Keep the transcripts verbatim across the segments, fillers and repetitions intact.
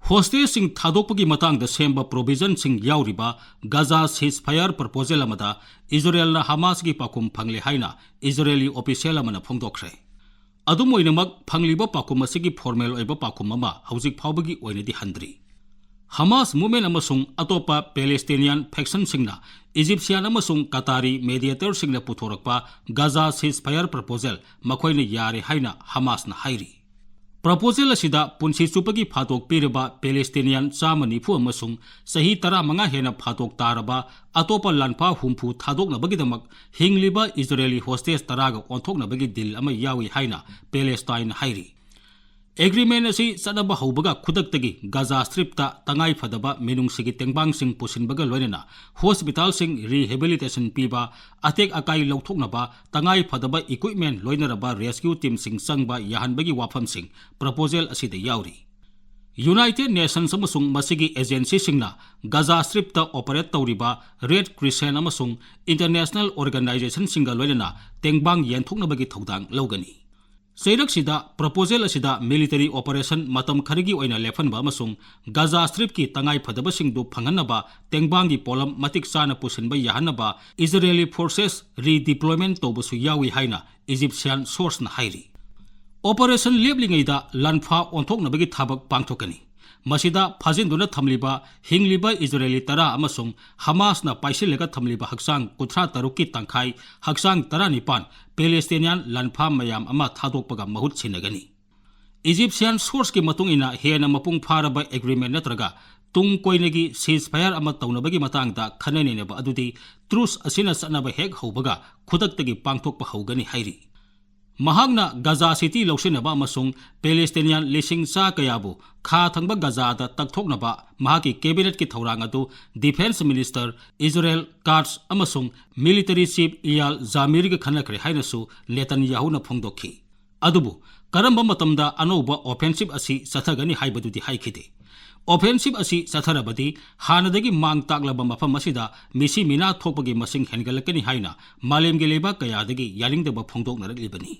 Hostageꯁꯤꯡ ꯊꯥꯗꯣꯛꯄꯒꯤ ꯃꯇꯥꯡꯗ ꯁꯦꯝꯕ provisionꯁꯤꯡ ꯌꯥꯎꯔꯤꯕ ꯒꯥꯖꯥ ceasefire proposal ꯑꯃꯗ ꯏꯖꯔꯦꯜꯅ ꯍꯃꯥꯁꯀꯤ ꯄꯥꯎꯈꯨꯝ ꯐꯪꯂꯦ ꯍꯥꯏꯅ ꯏꯖꯔꯦꯂꯤ official ꯑꯃꯅ ꯐꯣꯡꯗꯣꯛꯈ꯭ꯔꯦ꯫ ꯑꯗꯨꯝ ꯑꯣꯏꯅꯃꯛ, ꯐꯪꯂꯤꯕ ꯄꯥꯎꯈꯨꯝ ꯑꯁꯤꯒꯤ formal ꯑꯣꯏꯕ ꯄꯥꯎꯈꯨꯝ ꯑꯃ ꯍꯧꯖꯤꯛ ꯐꯥꯎꯕꯒꯤ ꯑꯣꯏꯅꯗꯤ ꯍꯟꯗ꯭ꯔꯤ꯫ Hamas movement ꯑꯃꯁꯨꯡ ꯑꯇꯣꯞꯄ Palestinian factionꯁꯤꯡꯅ Egyptian ꯑꯃꯁꯨꯡ Qatari mediatorꯁꯤꯡꯅ ꯄꯨꯊꯣꯔꯛꯄ ꯒꯥꯖꯥ ceasefire proposal ꯃꯈꯣꯏꯅ ꯌꯥꯔꯦ ꯍꯥꯏꯅ ꯍꯃꯥꯁꯅ ꯍꯥꯏꯔꯤ꯫ Proposal ꯑꯁꯤꯗ ꯄꯨꯟꯁꯤ ꯆꯨꯞꯄꯒꯤ ꯐꯥꯗꯣꯛ ꯄꯤꯔꯕ Palestinian ꯆꯥꯝꯃ ꯅꯤꯐꯨ ꯑꯃꯁꯨꯡ ꯆꯍꯤ ꯇꯔꯥꯃꯉꯥ ꯍꯦꯟꯅ ꯐꯥꯗꯣꯛ ꯇꯥꯔꯕ ꯑꯇꯣꯞꯄ ꯂꯥꯟꯐꯥ ꯍꯨꯝꯐꯨ ꯊꯥꯗꯣꯛꯅꯕꯒꯤꯗꯃꯛ ꯍꯤꯡꯂꯤꯕ ꯏꯖꯔꯦꯂꯤ hostage ꯇꯔꯥꯒ ꯑꯣꯟꯊꯣꯛꯅꯕꯒꯤ deal ꯑꯃ ꯌꯥꯎꯏ ꯍꯥꯏꯅ Palestineꯅ ꯍꯥꯏꯔꯤ꯫ Agreement ꯑꯁꯤ ꯆꯠꯅꯕ ꯍꯧꯕꯒ ꯈꯨꯗꯛꯇꯒꯤ ꯒꯥꯖꯥ Stripꯇ ꯇꯉꯥꯏ ꯐꯗꯕ ꯃꯤꯅꯨꯡꯁꯤꯒꯤ ꯇꯦꯡꯕꯥꯡꯁꯤꯡ ꯄꯨꯁꯤꯟꯕꯒ ꯂꯣꯏꯅꯅ hospitalꯁꯤꯡ rehabilitation ꯄꯤꯕ, ꯑꯇꯦꯛ ꯑꯀꯥꯏ ꯂꯧꯊꯣꯛꯅꯕ ꯇꯉꯥꯏ ꯐꯗꯕ equipment ꯂꯣꯏꯅꯔꯕ rescue teamꯁꯤꯡ ꯆꯪꯕ ꯌꯥꯍꯟꯕꯒꯤ ꯋꯥꯐꯝꯁꯤꯡ proposal ꯑꯁꯤꯗ ꯌꯥꯎꯔꯤ꯫ United Nations ꯑꯃꯁꯨꯡ ꯃꯁꯤꯒꯤ agencyꯁꯤꯡꯅ ꯒꯥꯖꯥ Stripꯇ operate ꯇꯧꯔꯤꯕ Red Crescent ꯑꯃꯁꯨꯡ international organizationꯁꯤꯡꯒ ꯂꯣꯏꯅꯅ ꯇꯦꯡꯕꯥꯡ ꯌꯦꯟꯊꯣꯛꯅꯕꯒꯤ ꯊꯧꯗꯥꯡ ꯂꯧꯒꯅꯤ꯫ ꯆꯩꯔꯛꯁꯤꯗ proposal ꯑꯁꯤꯗ military operation ꯃꯇꯝ ꯈꯔꯒꯤ ꯑꯣꯏꯅ ꯂꯦꯞꯍꯟꯕ ꯑꯃꯁꯨꯡ ꯒꯥꯖꯥ Stripꯀꯤ ꯇꯉꯥꯏ ꯐꯗꯕꯁꯤꯡꯗꯨ ꯐꯪꯍꯟꯅꯕ ꯇꯦꯡꯕꯥꯡꯒꯤ ꯄꯣꯠꯂꯝ ꯃꯇꯤꯛ ꯆꯥꯅ ꯄꯨꯁꯤꯟꯕ ꯌꯥꯍꯟꯅꯕ Israeli forces redeployment ꯇꯧꯕꯁꯨ ꯌꯥꯎꯏ ꯍꯥꯏꯅ Egyptian sourceꯅ ꯍꯥꯏꯔꯤ꯫ Operation ꯂꯦꯞꯂꯤꯉꯩꯗ ꯂꯥꯟꯐꯥ ꯑꯣꯟꯊꯣꯛꯅꯕꯒꯤ ꯊꯕꯛ ꯄꯥꯡꯊꯣꯛꯀꯅꯤ꯫ ꯃꯁꯤꯗ ꯐꯥꯖꯤꯟꯗꯨꯅ ꯊꯝꯂꯤꯕ ꯍꯤꯡꯂꯤꯕ ꯏꯖꯔꯦꯂꯤ ꯇꯔꯥ ꯑꯃꯁꯨꯡ ꯍꯃꯥꯁꯅ ꯄꯥꯏꯁꯤꯜꯂꯒ ꯊꯝꯂꯤꯕ ꯍꯛꯆꯥꯡ ꯀꯨꯟꯊ꯭ꯔꯥ ꯇꯔꯨꯛꯀꯤ ꯇꯪꯈꯥꯏ, ꯍꯛꯆꯥꯡ ꯇꯔꯥꯅꯤꯄꯥꯟ, Palestinian ꯂꯥꯟꯐꯥ ꯃꯌꯥꯝ ꯑꯃ ꯊꯥꯗꯣꯛꯄꯒ ꯃꯍꯨꯠ ꯁꯤꯟꯅꯒꯅꯤ꯫ Egyptian sourceꯀꯤ ꯃꯇꯨꯡ ꯏꯟꯅ, ꯍꯦꯟꯅ ꯃꯄꯨꯡ ꯐꯥꯔꯕ agreement ꯅꯠꯇ꯭ꯔꯒ ꯇꯨꯡ ꯀꯣꯏꯅꯒꯤ ceasefire ꯑꯃ ꯇꯧꯅꯕꯒꯤ ꯃꯇꯥꯡꯗ ꯈꯟꯅ ꯅꯩꯅꯕ ꯑꯗꯨꯗꯤ truce ꯑꯁꯤꯅ ꯆꯠꯅꯕ ꯍꯦꯛ ꯍꯧꯕꯒ ꯈꯨꯗꯛꯇꯒꯤ ꯄꯥꯡꯊꯣꯛꯄ ꯍꯧꯒꯅꯤ ꯍꯥꯏꯔꯤ꯫ ꯃꯍꯥꯛꯅ ꯒꯥꯖꯥ City ꯂꯧꯁꯤꯟꯅꯕ ꯑꯃꯁꯨꯡ Palestinian ꯂꯤꯁꯤꯡ ꯆꯥ ꯀꯌꯥꯕꯨ ꯈꯥ ꯊꯪꯕ ꯒꯥꯖꯥꯗ ꯇꯛꯊꯣꯛꯅꯕ ꯃꯍꯥꯛꯀꯤ cabinetꯀꯤ ꯊꯧꯔꯥꯡ ꯑꯗꯨ Defence Minister Israel Katz ꯑꯃꯁꯨꯡ Military Chief Eyal Zamirꯒ ꯈꯟꯅꯈ꯭ꯔꯦ ꯍꯥꯏꯅꯁꯨ ꯅꯦꯇꯟꯌꯥꯍꯨꯅ ꯐꯣꯡꯗꯣꯛꯈꯤ꯫ ꯑꯗꯨꯕꯨ ꯀꯔꯝꯕ ꯃꯇꯝꯗ ꯑꯅꯧꯕ offensive ꯑꯁꯤ ꯆꯠꯊꯒꯅꯤ ꯍꯥꯏꯕꯗꯨꯗꯤ ꯍꯥꯏꯈꯤꯗꯦ꯫ Offensive ꯑꯁꯤ ꯆꯠꯊꯔꯕꯗꯤ ꯍꯥꯟꯅꯗꯒꯤ ꯃꯥꯡ ꯇꯥꯛꯂꯕ ꯃꯐꯝ ꯑꯁꯤꯗ ꯃꯤꯁꯤ ꯃꯤꯅꯥ ꯊꯣꯛꯄꯒꯤ ꯃꯁꯤꯡ ꯍꯦꯟꯒꯠꯂꯛꯀꯅꯤ ꯍꯥꯏꯅ ꯃꯥꯂꯦꯝꯒꯤ ꯂꯩꯕꯥꯛ ꯀꯌꯥꯗꯒꯤ ꯌꯥꯅꯤꯡꯗꯕ ꯐꯣꯡꯗꯣꯛꯅꯔꯛꯂꯤꯕꯅꯤ꯫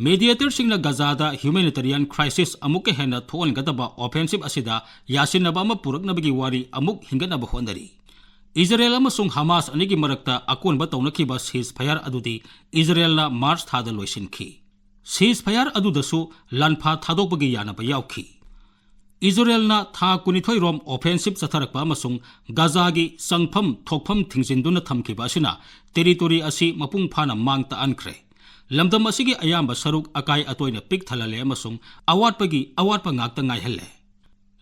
ꯃꯦꯗꯤꯌꯦꯇꯔꯁꯤꯡꯅ ꯒꯖꯥꯗ humanitarian crisis ꯑꯃꯨꯛꯀ ꯍꯦꯟꯅ ꯊꯣꯛꯍꯟꯒꯗꯕ offensive ꯑꯁꯤꯗ ꯌꯥꯁꯤꯟꯅꯕ ꯑꯃ ꯄꯨꯔꯛꯅꯕꯒꯤ ꯋꯥꯔꯤ ꯑꯃꯨꯛ ꯍꯤꯡꯒꯠꯅꯕ ꯍꯣꯠꯅꯔꯤ꯫ ꯏꯖꯔꯦꯜ ꯑꯃꯁꯨꯡ ꯍꯃꯥꯁ ꯑꯅꯤꯒꯤ ꯃꯔꯛꯇ ꯑꯀꯣꯟꯕ ꯇꯧꯅꯈꯤꯕ ceasefire ꯑꯗꯨꯗꯤ ꯏꯖꯔꯦꯜꯅ ꯃꯥꯔꯆ ꯊꯥꯗ ꯂꯣꯏꯁꯤꯟꯈꯤ꯫ Ceasefire ꯑꯗꯨꯗꯁꯨ ꯂꯥꯟꯐꯥ ꯊꯥꯗꯣꯛꯄꯒꯤ ꯌꯥꯅꯕ ꯌꯥꯎꯈꯤ꯫ ꯏꯖꯔꯦꯜꯅ ꯊꯥ ꯀꯨꯟꯅꯤꯊꯣꯏ ꯔꯣꯝ offensive ꯆꯠꯊꯔꯛꯄ ꯑꯃꯁꯨꯡ ꯒꯖꯥꯒꯤ ꯆꯪꯐꯝ ꯊꯣꯛꯐꯝ ꯊꯤꯡꯖꯤꯟꯗꯨꯅ ꯊꯝꯈꯤꯕ ꯑꯁꯤꯅ territory ꯑꯁꯤ ꯃꯄꯨꯡ ꯐꯥꯅ ꯃꯥꯡ ꯇꯥꯛꯍꯟꯈ꯭ꯔꯦ꯫ ꯂꯝꯗꯝ ꯑꯁꯤꯒꯤ ꯑꯌꯥꯝꯕ ꯁꯔꯨꯛ ꯑꯀꯥꯏ ꯑꯇꯣꯏꯅ ꯄꯤꯛ ꯊꯜꯍꯜꯂꯦ ꯑꯃꯁꯨꯡ ꯑꯋꯥꯠꯄꯒꯤ ꯑꯋꯥꯠꯄ ꯉꯥꯛꯇ ꯉꯥꯏꯍꯜꯂꯦ꯫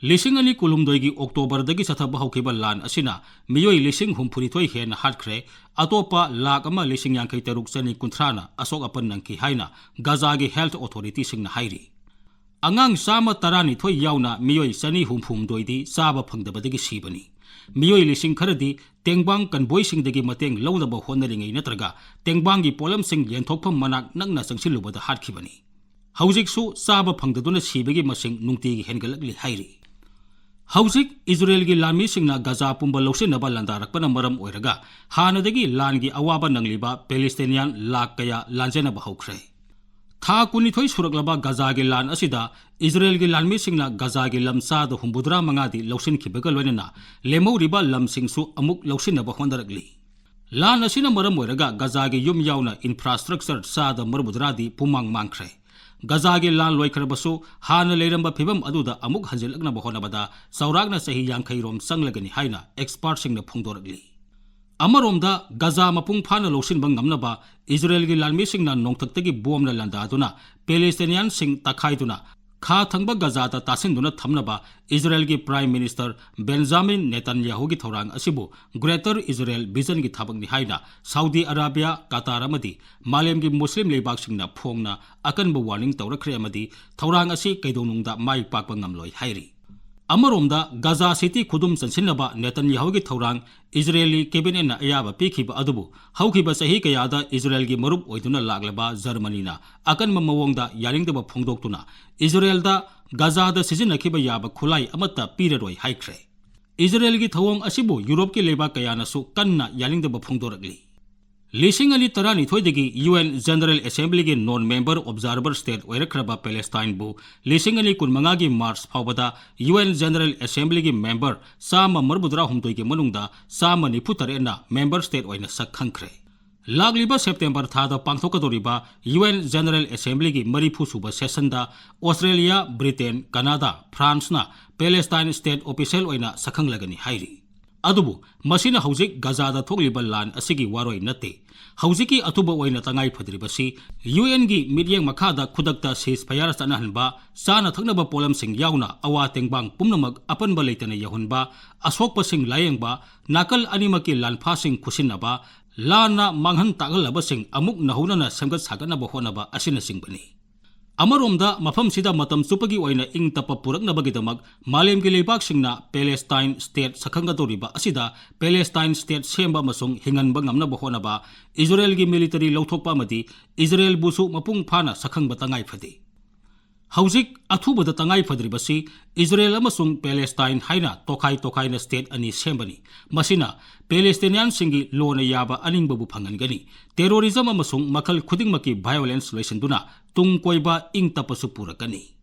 ꯂꯤꯁꯤꯡ ꯑꯅꯤ ꯀꯨꯟꯍꯨꯝꯗꯣꯏꯒꯤ ꯑꯣꯛꯇꯣꯕꯔꯗꯒꯤ ꯆꯠꯊꯕ ꯍꯧꯈꯤꯕ ꯂꯥꯟ ꯑꯁꯤꯅ ꯃꯤꯑꯣꯏ ꯂꯤꯁꯤꯡ ꯍꯨꯝꯐꯨꯅꯤꯊꯣꯏ ꯍꯦꯟꯅ ꯍꯥꯠꯈ꯭ꯔꯦ, ꯑꯇꯣꯞꯄ ꯂꯥꯈ ꯑꯃ ꯂꯤꯁꯤꯡ ꯌꯥꯡꯈꯩ ꯇꯔꯨꯛ ꯆꯅꯤ ꯀꯨꯟꯊ꯭ꯔꯥꯅ ꯑꯁꯣꯛ ꯑꯄꯟ ꯅꯪꯈꯤ ꯍꯥꯏꯅ ꯒꯖꯥꯒꯤ health authorityꯁꯤꯡꯅ ꯍꯥꯏꯔꯤ꯫ ꯑꯉꯥꯡ ꯆꯥꯝꯃ ꯇꯔꯥꯅꯤꯊꯣꯏ ꯌꯥꯎꯅ ꯃꯤꯑꯣꯏ ꯆꯅꯤ ꯍꯨꯝꯐꯨ ꯍꯨꯝꯗꯣꯏꯗꯤ ꯆꯥꯕ ꯐꯪꯗꯕꯗꯒꯤ ꯁꯤꯕꯅꯤ꯫ ꯃꯤꯑꯣꯏ ꯂꯤꯁꯤꯡ ꯈꯔꯗꯤ ꯇꯦꯡꯕꯥꯡ ꯀꯟꯕꯣꯏꯁꯤꯡꯗꯒꯤ ꯃꯇꯦꯡ ꯂꯧꯅꯕ ꯍꯣꯠꯅꯔꯤꯉꯩ ꯅꯠꯇ꯭ꯔꯒ ꯇꯦꯡꯕꯥꯡꯒꯤ ꯄꯣꯠꯂꯝꯁꯤꯡ ꯌꯦꯟꯊꯣꯛꯐꯝ ꯃꯅꯥꯛ ꯅꯛꯅ ꯆꯪꯁꯤꯜꯂꯨꯕꯗ ꯍꯥꯠꯈꯤꯕꯅꯤ꯫ ꯍꯧꯖꯤꯛꯁꯨ ꯆꯥꯕ ꯐꯪꯗꯗꯨꯅ ꯁꯤꯕꯒꯤ ꯃꯁꯤꯡ ꯅꯨꯡꯇꯤꯒꯤ ꯍꯦꯟꯒꯠꯂꯛꯂꯤ ꯍꯥꯏꯔꯤ꯫ ꯍꯧꯖꯤꯛ ꯏꯖꯔꯦꯜꯒꯤ ꯂꯥꯟꯃꯤꯁꯤꯡꯅ ꯒꯖꯥ ꯄꯨꯝꯕ ꯂꯧꯁꯤꯟꯅꯕ ꯂꯥꯟꯗꯥꯔꯛꯄꯅ ꯃꯔꯝ ꯑꯣꯏꯔꯒ ꯍꯥꯟꯅꯗꯒꯤ ꯂꯥꯟꯒꯤ ꯑꯋꯥꯕ ꯅꯪꯂꯤꯕ ꯄꯦꯂꯦꯁꯇꯤꯅꯤꯌꯥꯟ ꯂꯥꯈ ꯀꯌꯥ ꯂꯥꯟꯖꯦꯟꯅꯕ ꯍꯧꯈ꯭ꯔꯦ꯫ ꯊꯥ ꯀꯨꯟꯅꯤꯊꯣꯏ ꯁꯨꯔꯛꯂꯕ ꯒꯖꯥꯒꯤ ꯂꯥꯟ ꯑꯁꯤꯗ ꯏꯖꯔꯦꯜꯒꯤ ꯂꯥꯟꯃꯤꯁꯤꯡꯅ ꯒꯖꯥꯒꯤ ꯂꯝ ꯆꯥꯗ ꯍꯨꯝꯐꯨꯇꯔꯥ ꯃꯉꯥꯗꯤ ꯂꯧꯁꯤꯟꯈꯤꯕꯒ ꯂꯣꯏꯅꯅ ꯂꯦꯝꯍꯧꯔꯤꯕ ꯂꯝꯁꯤꯡꯁꯨ ꯑꯃꯨꯛ ꯂꯧꯁꯤꯟꯅꯕ ꯍꯣꯠꯅꯔꯛꯂꯤ꯫ ꯂꯥꯟ ꯑꯁꯤꯅ ꯃꯔꯝ ꯑꯣꯏꯔꯒ ꯒꯖꯥꯒꯤ ꯌꯨꯝ ꯌꯥꯎꯅ infrastructure ꯆꯥꯗ ꯃꯔꯤꯐꯨꯇꯔꯥꯗꯤ ꯄꯨꯝꯃꯥꯡ ꯃꯥꯡꯈ꯭ꯔꯦ꯫ ꯒꯖꯥꯒꯤ ꯂꯥꯟ ꯂꯣꯏꯈ꯭ꯔꯕꯁꯨ ꯍꯥꯟꯅ ꯂꯩꯔꯝꯕ ꯐꯤꯕꯝ ꯑꯗꯨꯗ ꯑꯃꯨꯛ ꯍꯟꯖꯤꯜꯂꯛꯅꯕ ꯍꯣꯠꯅꯕꯗ ꯆꯥꯎꯔꯥꯛꯅ ꯆꯍꯤ ꯌꯥꯡꯈꯩ ꯔꯣꯝ ꯆꯪꯂꯒꯅꯤ ꯍꯥꯏꯅ expertꯁꯤꯡꯅ ꯐꯣꯡꯗꯣꯔꯛꯂꯤ꯫ ꯑꯃꯔꯣꯝꯗ ꯒꯖꯥ ꯃꯄꯨꯡ ꯐꯥꯅ ꯂꯧꯁꯤꯟꯕ ꯉꯝꯅꯕ ꯏꯖꯔꯦꯜꯒꯤ ꯂꯥꯟꯃꯤꯁꯤꯡꯅ ꯅꯣꯡꯊꯛꯇꯒꯤ ꯕꯣꯝꯅ ꯂꯥꯟꯗꯥꯗꯨꯅ ꯄꯦꯂꯦꯁꯇꯤꯅꯤꯌꯥꯟꯁꯤꯡ ꯇꯛꯈꯥꯏꯗꯨꯅ ꯈꯥ ꯊꯪꯕ ꯒꯖꯥꯗ ꯇꯥꯁꯤꯟꯗꯨꯅ ꯊꯝꯅꯕ ꯏꯖꯔꯦꯜꯒꯤ Prime Minister ꯕꯦꯟꯖꯥꯃꯤꯟ ꯅꯦꯇꯟꯌꯥꯍꯨꯒꯤ ꯊꯧꯔꯥꯡ ꯑꯁꯤꯕꯨ Greater Israel Visionꯒꯤ ꯊꯕꯛꯅꯤ ꯍꯥꯏꯅ ꯁꯥꯎꯗꯤ ꯑꯔꯥꯕꯤꯌꯥ, ꯀꯇꯥꯔ ꯑꯃꯗꯤ ꯃꯥꯂꯦꯝꯒꯤ ꯃꯨꯁꯂꯤꯝ ꯂꯩꯕꯥꯛꯁꯤꯡꯅ ꯐꯣꯡꯅ ꯑꯀꯟꯕ warning ꯇꯧꯔꯛꯈ꯭ꯔꯦ ꯑꯃꯗꯤ ꯊꯧꯔꯥꯡ ꯑꯁꯤ ꯀꯩꯗꯧꯅꯨꯡꯗ ꯃꯥꯏ ꯄꯥꯛꯄ ꯉꯝꯂꯣꯏ ꯍꯥꯏꯔꯤ꯫ ꯑꯃꯔꯣꯝꯗ ꯒꯖꯥ ꯁꯤꯇꯤ ꯈꯨꯗꯨꯝ ꯆꯟꯁꯤꯟꯅꯕ ꯅꯦꯇꯟꯌꯥꯍꯨꯒꯤ ꯊꯧꯔꯥꯡ ꯏꯖꯔꯦꯂꯤ ꯀꯦꯕꯤꯅꯦꯠꯅ ꯑꯌꯥꯕ ꯄꯤꯈꯤꯕ ꯑꯗꯨꯕꯨ ꯍꯧꯈꯤꯕ ꯆꯍꯤ ꯀꯌꯥꯗ ꯏꯖꯔꯦꯜꯒꯤ ꯃꯔꯨꯞ ꯑꯣꯏꯗꯨꯅ ꯂꯥꯛꯂꯕ ꯖꯔꯃꯅꯤꯅ ꯑꯀꯟꯕ ꯃꯑꯣꯡꯗ ꯌꯥꯅꯤꯡꯗꯕ ꯐꯣꯡꯗꯣꯛꯇꯨꯅ ꯏꯖꯔꯦꯜꯗ ꯒꯖꯥꯗ ꯁꯤꯖꯤꯟꯅꯈꯤꯕ ꯌꯥꯕ ꯈꯨꯠꯂꯥꯏ ꯑꯃꯠꯇ ꯄꯤꯔꯔꯣꯏ ꯍꯥꯏꯈ꯭ꯔꯦ꯫ ꯏꯖꯔꯦꯜꯒꯤ ꯊꯧꯑꯣꯡ ꯑꯁꯤꯕꯨ ꯌꯨꯔꯣꯞꯀꯤ ꯂꯩꯕꯥꯛ ꯀꯌꯥꯅꯁꯨ ꯀꯟꯅ ꯌꯥꯅꯤꯡꯗꯕ ꯐꯣꯡꯗꯣꯔꯛꯂꯤ꯫ ꯂꯤꯁꯤꯡ ꯑꯅꯤ ꯇꯔꯥꯅꯤꯊꯣꯏꯗꯒꯤ ꯌꯨ ꯑꯦꯟ General Assemblyꯒꯤ non member observer state ꯑꯣꯏꯔꯛꯈ꯭ꯔꯕ ꯄꯦꯂꯦꯁꯇꯥꯏꯟꯕꯨ ꯂꯤꯁꯤꯡ ꯑꯅꯤ ꯀꯨꯟꯃꯉꯥꯒꯤ March ꯐꯥꯎꯕꯗ ꯌꯨ ꯑꯦꯟ General Assemblyꯒꯤ member ꯆꯥꯝꯃ ꯃꯔꯤꯐꯨꯇꯔꯥꯍꯨꯝꯗꯣꯏꯒꯤ ꯃꯅꯨꯡꯗ ꯆꯥꯝꯃ ꯅꯤꯐꯨꯇꯔꯦꯠꯅ member state ꯑꯣꯏꯅ ꯁꯛ ꯈꯪꯈ꯭ꯔꯦ꯫ ꯂꯥꯛꯂꯤꯕ September ꯊꯥꯗ ꯄꯥꯡꯊꯣꯛꯀꯗꯧꯔꯤꯕ U N General Assemblyꯒꯤ ꯃꯔꯤꯐꯨꯁꯨꯕ sessionꯗ Australia, Britain, ꯀꯅꯥꯗꯥ, ꯐ꯭ꯔꯥꯟꯁꯅ ꯄꯦꯂꯦꯁꯇꯥꯏꯟ state official ꯑꯣꯏꯅ ꯁꯛꯈꯪꯂꯒꯅꯤ ꯍꯥꯏꯔꯤ꯫ ꯑꯗꯨꯕꯨ ꯃꯁꯤꯅ ꯍꯧꯖꯤꯛ ꯒꯖꯥꯗ ꯊꯣꯛꯂꯤꯕ ꯂꯥꯟ ꯑꯁꯤꯒꯤ ꯋꯥꯔꯣꯏ ꯅꯠꯇꯦ꯫ ꯍꯧꯖꯤꯛꯀꯤ ꯑꯊꯨꯕ ꯑꯣꯏꯅ ꯇꯉꯥꯏ ꯐꯗ꯭ꯔꯤꯕꯁꯤ ꯌꯨ ꯑꯦꯟꯒꯤ ꯃꯤꯠꯌꯦꯡ ꯃꯈꯥꯗ ꯈꯨꯗꯛꯇ ceasefire ꯆꯠꯅꯍꯟꯕ, ꯆꯥꯅ ꯊꯛꯅꯕ ꯄꯣꯠꯂꯝꯁꯤꯡ ꯌꯥꯎꯅ ꯑꯋꯥ ꯇꯦꯡꯕꯥꯡ ꯄꯨꯝꯅꯃꯛ ꯑꯄꯟꯕ ꯂꯩꯇꯅ ꯌꯧꯍꯟꯕ, ꯑꯁꯣꯛꯄꯁꯤꯡ ꯂꯥꯌꯦꯡꯕ, ꯅꯥꯀꯜ ꯑꯅꯤꯃꯛꯀꯤ ꯂꯥꯟꯐꯥꯁꯤꯡ ꯈꯨꯠꯁꯤꯟꯅꯕ, ꯂꯥꯟꯅ ꯃꯥꯡꯍꯟ ꯇꯥꯛꯍꯜꯂꯕꯁꯤꯡ ꯑꯃꯨꯛ ꯅꯧꯍꯧꯅꯅ ꯁꯦꯝꯒꯠ ꯁꯥꯒꯠꯅꯕ ꯍꯣꯠꯅꯕ ꯑꯁꯤꯅꯆꯤꯡꯕꯅꯤ꯫ ꯑꯃꯔꯣꯝꯗ, ꯃꯐꯝꯁꯤꯗ ꯃꯇꯝ ꯆꯨꯞꯄꯒꯤ ꯑꯣꯏꯅ ꯏꯪ ꯇꯞꯄ ꯄꯨꯔꯛꯅꯕꯒꯤꯗꯃꯛ ꯃꯥꯂꯦꯝꯒꯤ ꯂꯩꯕꯥꯛꯁꯤꯡꯅ ꯄꯦꯂꯦꯁꯇꯥꯏꯟ state ꯁꯛꯈꯪꯒꯗꯧꯔꯤꯕ ꯑꯁꯤꯗ ꯄꯦꯂꯦꯁꯇꯥꯏꯟ state ꯁꯦꯝꯕ ꯑꯃꯁꯨꯡ ꯍꯤꯡꯍꯟꯕ ꯉꯝꯅꯕ ꯍꯣꯠꯅꯕ, ꯏꯖꯔꯦꯜꯒꯤ military ꯂꯧꯊꯣꯛꯄ ꯑꯃꯗꯤ ꯏꯖꯔꯦꯜꯕꯨꯁꯨ ꯃꯄꯨꯡ ꯐꯥꯅ ꯁꯛꯈꯪꯕ ꯇꯉꯥꯏ ꯐꯗꯦ꯫ ꯍꯧꯖꯤꯛ ꯑꯊꯨꯕꯗ ꯇꯉꯥꯏ ꯐꯗ꯭ꯔꯤꯕꯁꯤ ꯏꯖꯔꯦꯜ ꯑꯃꯁꯨꯡ ꯄꯦꯂꯦꯁꯇꯥꯏꯟ ꯍꯥꯏꯅ ꯇꯣꯈꯥꯏ ꯇꯣꯈꯥꯏꯅ state ꯑꯅꯤ ꯁꯦꯝꯕꯅꯤ꯫ ꯃꯁꯤꯅ ꯄꯦꯂꯦꯁꯇꯤꯅꯤꯌꯥꯟꯁꯤꯡꯒꯤ ꯂꯣꯅ ꯌꯥꯕ ꯑꯅꯤꯡꯕꯕꯨ ꯐꯪꯍꯟꯒꯅꯤ꯫ Terrorism ꯑꯃꯁꯨꯡ ꯃꯈꯜ ꯈꯨꯗꯤꯡꯃꯛꯀꯤ violence ꯂꯣꯏꯁꯤꯟꯗꯨꯅ ꯇꯨꯡ ꯀꯣꯏꯕ ꯏꯪ ꯇꯞꯄꯁꯨ ꯄꯨꯔꯛꯀꯅꯤ꯫